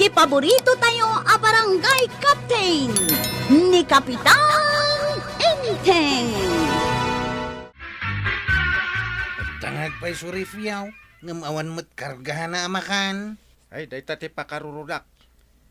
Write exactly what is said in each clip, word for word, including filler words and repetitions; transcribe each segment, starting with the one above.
Paborito tayo a barangay captain, ni Kapitan Enteng. Tangag pay su ref yaw, ngem awan met kargana a makan. Ay, dayta ti pakarurudak.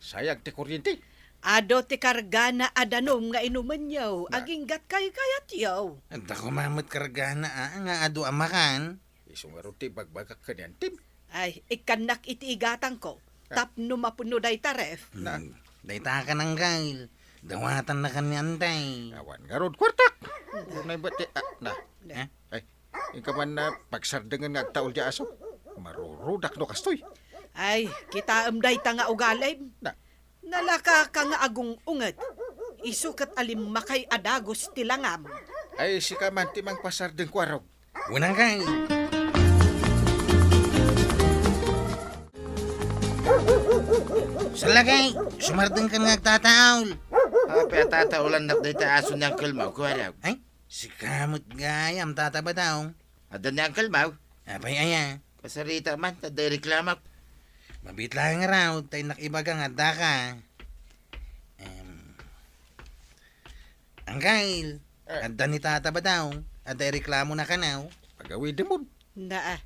Sayang ti kuryente. Adu ti kargana a danum nga inumenyo, aginggat kaykayatyo. Adda koma met kargana a, nga adu a makan. Isu ngarud ti ibagbagak ken ni Antim. Ay, ikkannak iti igatangko, tapno mapuno dayta ref. Na. Hmm. Dayta kan, Angkel. Dawatannakan ni Antay. Awan ngarud kuartak. Unay met ti, ah, na. Eh? Ay, inka man na pagsardengen nga agtaul ti aso. Marurudak no kastoy. Ay, kitaem dayta nga ugalim. Na. Nalaka ka nga agung-unget. Isu ket alimmakay a dagus ti langam. Ay, sika man ti mangpasardeng kuarog. Unang kay. Salagay, sumardeng kan nga agtataul. Apay a tataulannak dayta aso ni Uncle Mau, kuarog? Ay, sika met gayam, Tata Badong. Adda ni Uncle Mau? Apay aya? Pasarita man, ta adda ireklamak. Mabiit laeng ngarud, ta innak ibaga nga adda ka. Em, Angkel, eh, adda ni Tata Badong, adda ireklamona kano? Pagawidemon. Naa.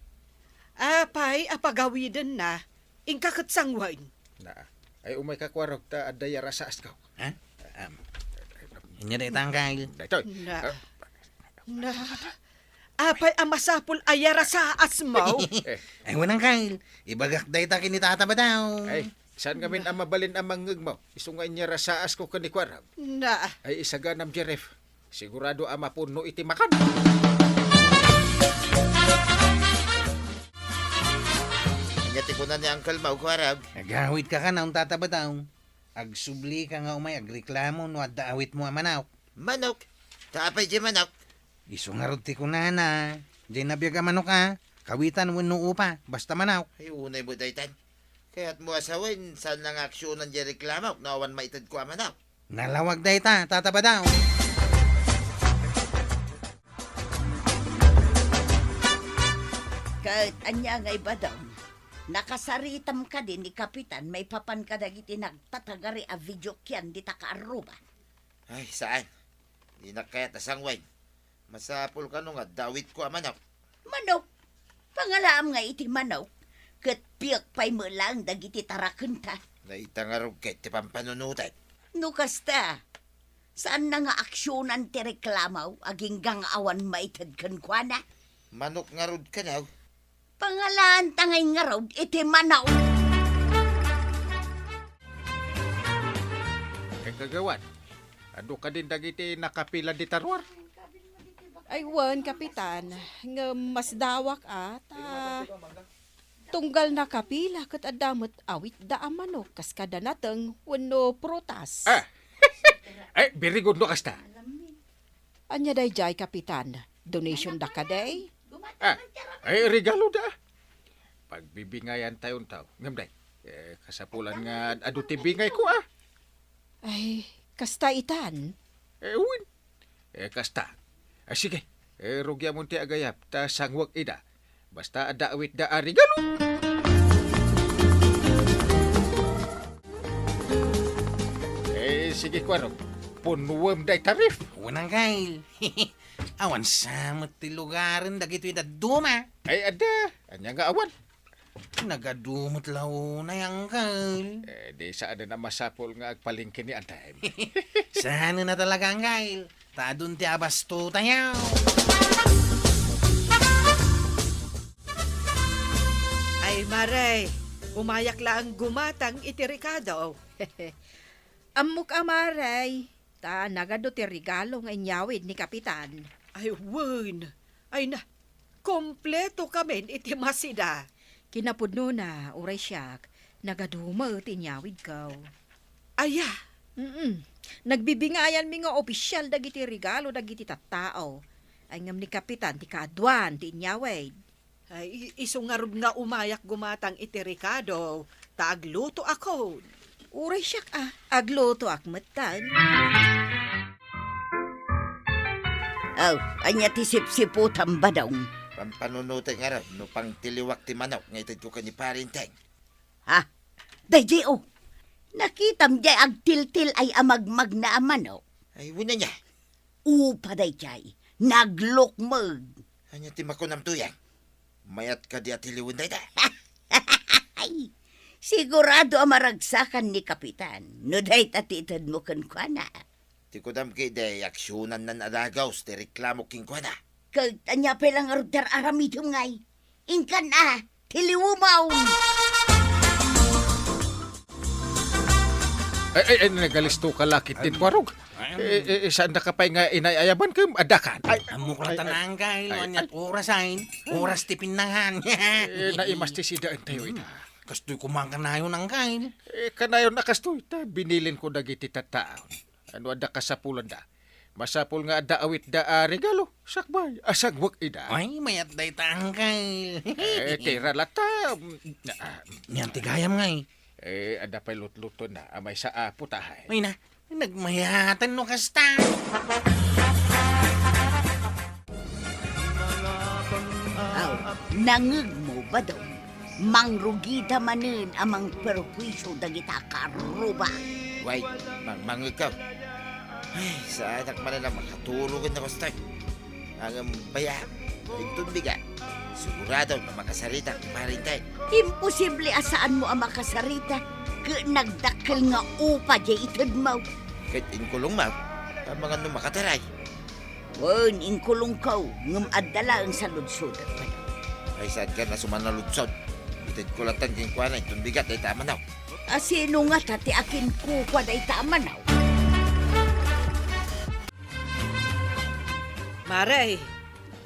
Apay a pagawidenna, inka ket sanguen. Naa. Ay, umayka kuarog ta adda yarasaas ko. Ha? Am. Inya dayta, Angkel. Daytoy. Naa. Ah. Naa. Apay a masapul a yarasaasmo? Eh. Ay, wen, Angkel. Ibagak dayta ken ni Tata Badong. Ay, saan ngamin a mabalin a mangngegmo? Isu nga inyarasaas ko ken ni kuarog. Naa. Ay, isaganam diay ref. Sigurado a mapuno iti makan. Ania ti kuna ni Uncle Mau, kuarog? Agawidka kano, Tata Badong. Agsublika nga umay agreklamo no adda awitmo a manok. Manok? Ta apay diay manok? Isu ngarud ti kunana. Diay nabiag a manok a, kawitan wenno upa, basta manok. Ay, unay met daytan. Kayatmo a sawen, saanna nga aksionan diay reklamok no awan maitedko a manok? Nalawag dayta, Tata Badong. Ket ania ngay, Badong? Nakasaritam kadi ni Kapitan maipapan kadagiti nagtatagari a video kian dita kaarruba? Ay, saan. Dinak kayat a sanguen. Masapul kano nga adda awitko a manok. Manok? Pangalaam nga iti manok, ket piek pay met laeng dagiti tarakenta. Dayta ngarud ket ti pampanunotek. No kasta, saanna nga aksionan ti reklamo agingga nga awan maited kenkuana? Manok ngarud kano? Pangalaanta ngay ngarud iti manok. Kagawad, adu kadin dagiti nakapila dita ruar? Ay wen, Kapitan, ngem masdawak a, ta tunggal nakapila ket adda met awitda a manok kas kada nateng wenno prutas. Ah! Ay, very good no kasta. Ania daydiay, Kapitan? Donation da kadi? Ah, ay, regalo da. Pagbibingayan tayo tao. Ngem day, eh, kasapulan nga adu ti bingay ko, ah. Ay, kasta itan? Eh, wen. Eh, kasta. Ah, sige. Eh, rugiamon ti agayap, ta sangwek ida. Basta adda awitda a regalo. Eh, sige, kuarog. Punuem dayta ref. Unang kay. Awan sa met ti lugaren dagitoy dadduma. Ay, adda. Ania nga awan? Nagadu met la unay, Angkel. Eh, di saan a masapul nga agpalengke ni Antay. Saan na talaga, Angkel? Ta adun ti abasto tayo. Ay, Mare, umayak laeng gumatang iti rekado. Ammok a, Mare, ta nagadu ti regalo nga inyawid ni Kapitan. Ay, wen. Ay na, kompleto kamin iti masida. Kinapudnona, uray siak, nagadu met ti inyawidko. Aya? Mm-mm. Nagbibingayanmi nga opisial dagiti regalo dagiti tattao. Ay ngem ni Kapitan ti kaaduan ti inyawid. Ay, i-, isu ngarud nga umayak gumatang iti rekado, ta aglutoakon. Uray siak a, aglutoak metten. Aw, ania ti sipsiputam, Badong? Pampanunotek ngarud no pangtiliwak ti manok nga itedko ken ni Pare Enteng. Ha? Daydi, o. Nakitam diay agtiltil ay a magmagna a manok? Ay, wen ania? Upa daydiay. Naglukmeg. Ania ti makunam, Tuyang? Mayat kadi a tiliwen dayta? Ay, sigurado a maragsakan ni Kapitan no dayta ti itedmo kenkuana. Ti kunam ketdi, aksionannan a dagus ti reklamo kenkuana. Ket ania pay la ngarud ti ar-aramidem ngay? Inkan a, tiliwem. Ay, ay, ay, nagalisto ka la ketdin, Tuarog. Eh, eh, eh, saandaka pay nga inay-ayaban ken addakan? Ay, ammok la ta, Angkel, ay, no aniat oras ay. Oras ti pinnangan. Eh, naimas ti sidaentayo ita. Kastoy koma kanayon, Angkel. Eh, kanayon a kastoy, ta binilinko dagiti tattaon. No adda kasapulanda, masapul nga adda awitda a regalo, sakbay a sagwek ida. Ay, mayat dayta, Angkel. Eh, tira latta. Nian ti gayam ngay. Eh, adda pay lutlutonna a maysa a putahay. Ay na, nagmayatan no kasta. Aw, nangegmo, Badong. Mangrugida manen a mangperhuisio dagita kaarruba. Way, mang-, mangegko. Ay, saanak manen a makatulog ken nakostoy. Ngem bayam, inton bigat, sigurado nga makasaritak, Pare Inday. Imposible a saanmo a makasarita, ket nagdakkel nga upa diay itedmo. Ket inkulongmo, amangan no makataray. Wen, inkulongko, ngem adda laeng saludsodek. Ay, saanka a sumaludsod. Itedko lattan kenkuana inton bigat dayta a manok. A sino ngata ti akinkukua dayta a manok? Mare,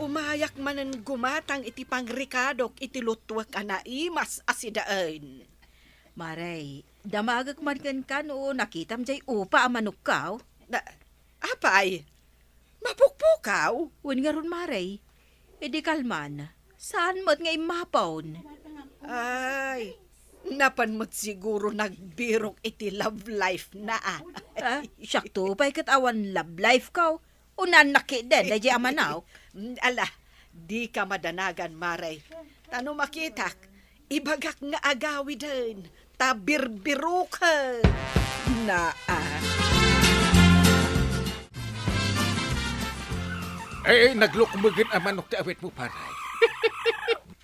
umayak manen gumatang iti pangrekadok iti lutuek a naimas a sidaen. Mare, damagek man kenka no nakitam diay upa a manokko. Na, apay, mapukpukaw? Wen ngarud, Mare. Idi kalman, saan met nga immapon. Ay, napan met siguro nagbirok iti love life na, a. Ah, siakto pay ket awan love life ko. Unanak ketdin, daydiay a manok. Mm, ala, dika madanagan, Mare. Ta no makitak, ibagak nga agawiden, ta birbiroken. Naa. Ay, ay, naglukmegen a manok ti awitmo, Pare.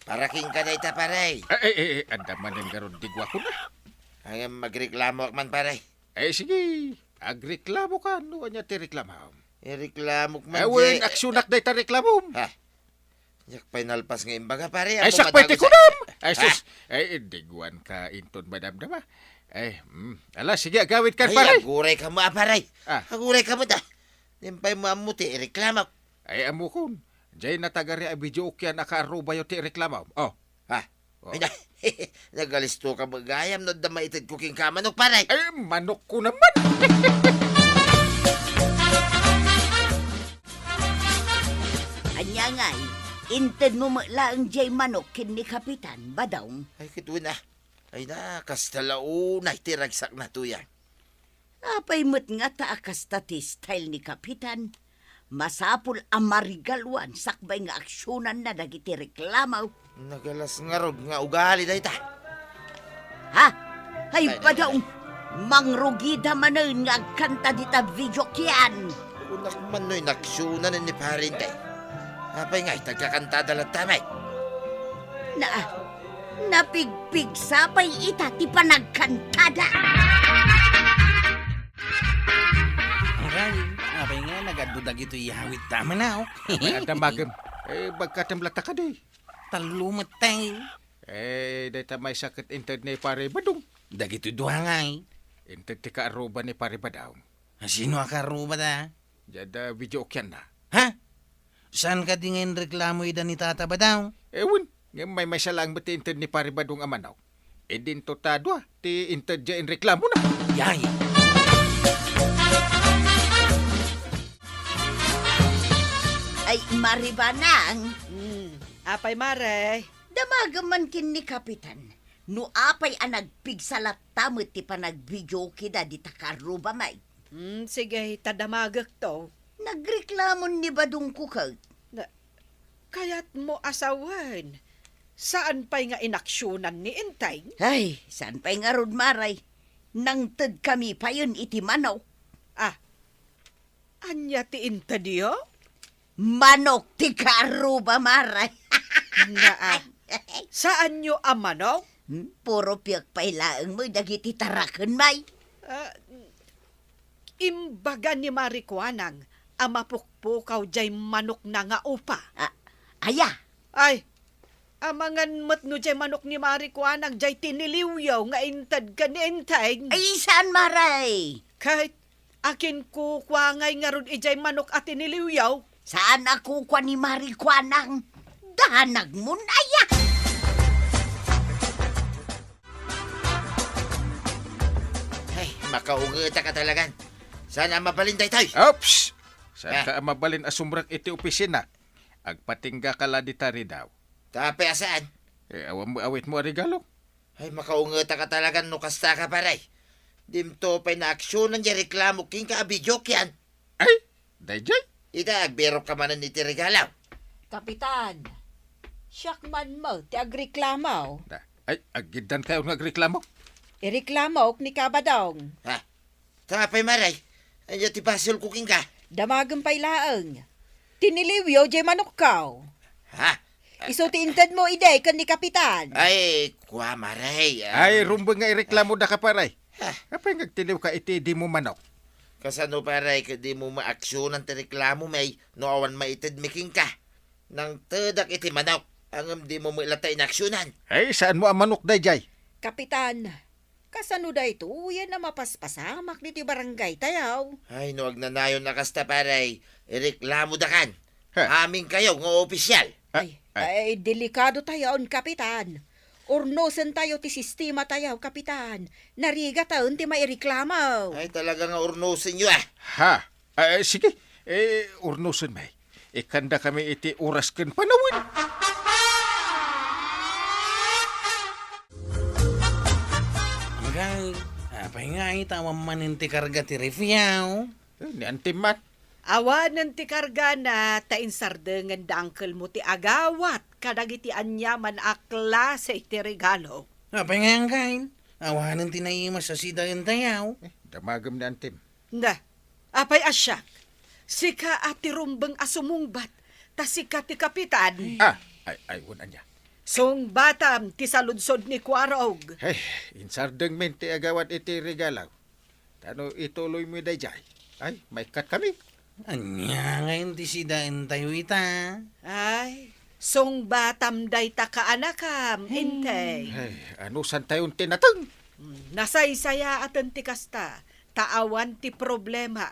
Para kenka dayta, Pare. Ay, ay, ay, ay, adda manen ngarud ti guakona. Ay, agreklamoak man, Pare. Ay, sige, agreklamoka no ania ti reklamom. Ireklamok man. Ay, wen, di aksionak dayta reklamom. Ha? Diak pay nalpas nga imbaga, pare. Ay, ammom siak pay ti kunam! Ay, sus! Ay, idiguanka inton madamdama. Ay, mm. Ala, sige, agawidkan, pare. Ay, aguray kamo, a, pare. Ah. Aguray kamo, da. Diak pay mo ammo ti ireklamok. Ay, ammokon. Diay natagari a videokean a kaarrubayo ti ireklamom. Oh. Ha? Oh. Ay, na-, nagalisto ka ba gayam no adda maitedko kenka a manok, pare? Ay, manokko naman! Ania ngay, intedmo met laeng diay manok ken ni Kapitan, Badong? Ay, ket wen a. Ay na, kasta la unay ti ragsakna, Tuyang. Apay met ngata a kasta ti style ni Kapitan? Masapul a marigaluan sakbay nga aksionanna dagiti reklamo. Nagalas ngarud nga ugali dayta. Ha? Ay, ay, padaw! Ay, ay. Mangrugida manen nga agkanta dita videokean. Kunak man no inaksionan ni Pare Inday. Apay ngay, agkakantada latta met? Na, Napigpigsa pay ita ti panagkantada. Aray, apay nga nag-adu dagitoy awit ta a manok? Ay, adda magem. Eh, bagkatem latta kadi. Tallo met tay. Eh, dayta maysa ket inted ni Pare Badong. Dagitoy dua ngay. Inted ti kaarruba ni Pare Badong. Sino a kaarruba da? Diay adda videokeanna. Ha? Saan kadi nga inreklamo ida ni Tata Badong? Eh, wen, ngem maymaysa laeng met ti inted ni Pare Badong a manok. Idinto ta dua ti inted diay inreklamona. Yay! Ay, Mare Banang. Hmm, apay, Mare? Damagem man ken ni Kapitan. No apay a nagpigsa latta met ti panagvideokeda dita kaarrubami. Hmm, sige, ta damagekto. Nagreklamon ni Badongko ket. Na, kayatmo a sawen, saan pay nga inaksionan ni Enteng? Ay, saan pay ngarud, Mare? Nangtedkami payen iti manok. Ah, ania ti intedyo? Manok ti karuba, Mare. Naa. Saanyo a manok? Hmm, puro piek pay laeng met dagiti taraken, may. Ah, imbaga ni Mari Kuanang a mapukpukaw jay manokna nga upa. Ah, aya? Ay, amangan met no jay manok ni Mari Kuanang jay tiniliwyo nga inted ken ni Enteng. Ay, saan, Mare? Ket, akin kukua ngay ngarud ijay manok a tiniliwyo? Saan a kukua ni Mari Kuanang? Danagmon, aya! Ay, makaungetak a talagan. Saan a mabalin daytoy? Oops! Saan ka a mabalin a sumrek iti opisina? Agpatingga ka la dita ridaw. Tapay a saan? Eh, awan mo awit mo a regalo? Ay, makaungetak a talagan no kasta ka, pare. Dimto pay naaksionan jay reklamo kenka a video kian. Ay, dayjay? Ita, agbirok ka manen iti regalo. Kapitan, siak man met ti agreklamo. Da, ay, aggiddan kayo nga agreklamo? Ireklamok ni Kabadong. Ha? Tapay, Mare, ania ti basolko kenka? Damagem pay laeng. Tiniliwyo jay manokko. Ha? Isu ti intedmo idi ken ni Kapitan. Ay, kua, Mare, ah. Ay, rumbeng nga ireklamo da ka, pare. Ah. Apay nga agtiliw ka iti dimo manok? Kasano, pare, ket dimo maaksionan ti reklamo, may, no awan maitedmi kenka? Nangtedak iti manok, ngem dimo met latta inaaksionan. Ay, saan mo a manok dayjay? Kapitan, kasano daytoyen a mapaspasamak ditoy barangay tayo? Ay, no agnanayon a kasta, pare, ireklamo dakan. Ha? Amin kayo nga opisyal. Ah, ay, ah. Ay, delikado tayon, Kapitan. Urnosen tayo ti sistema tayo, Kapitan. Narigaten ti maireklamo. Ay, talaga nga urnosen yo, ah. Ha? Ah, eh, sige. Eh, urnosen, may. Ikkanda kami iti oras ken panawen. Agay, apay nga ita awan manen ti karga ti refiaw? Eh, ni Antim man. Awanen ti kargana ta insardengen da uncle mo ti agawat kadagiti aniaman a klase ti regalo. Apay nga, Anggain? Awanen ti naimas a sidaentayaw? Eh, damagem ni Antim. Na, apay a siak? Sika a ti rumbeng a sumungbat, ta sika ti kapitan. Ah, ay, ay, wen ania? Sungbatam ti saludsod ni Kuarog. Ay, insardengmin ti agawat iti regalo. Ta no ituloymi dayjay, ay, maikkat kami. Ania ngayen ti sidaentayo ita? Ay, sungbatam dayta kaanakam, Inteng. Ay, anusantayon ti nateng? Hmm, nasaysayaaten ti kasta, ta awan ti problema.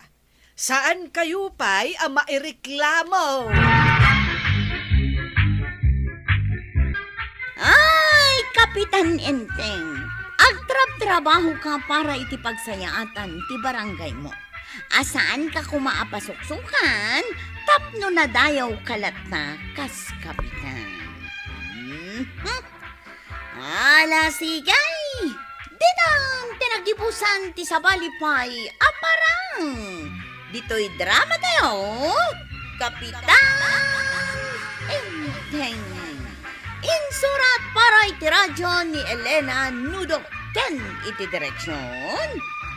Saan kayo pay a maireklamo? Ay, Kapitan Enteng, agtrabtrabaho ka para iti pagsayaatan ti barangay mo. A saan ka koma a pasuksukan tapno nadayaw ka latta kas kapitan. Mhm. Ala, sige! Ditan ti nagibusan ti sabali pay a parang. Ditoy drama tayo, Kapitan Enteng. Insurat para iti radyo ni Elena Nudo ken iti direksyon,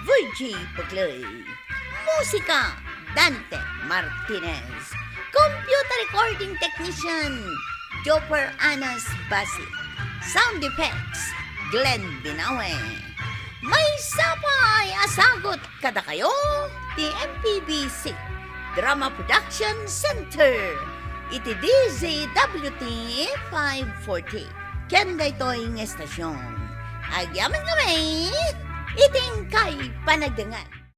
Virgie Puclay. Musika, Dante Martinez. Computer recording technician, Joper Anas Basi. Sound effects, Glenn Binawe. Maysa pay a sagut kadakayo ti M P B C Drama Production Center iti D Z W T five forty. Ken daytoy nga estasyon, agyamankami iti inkay panagdengngeg.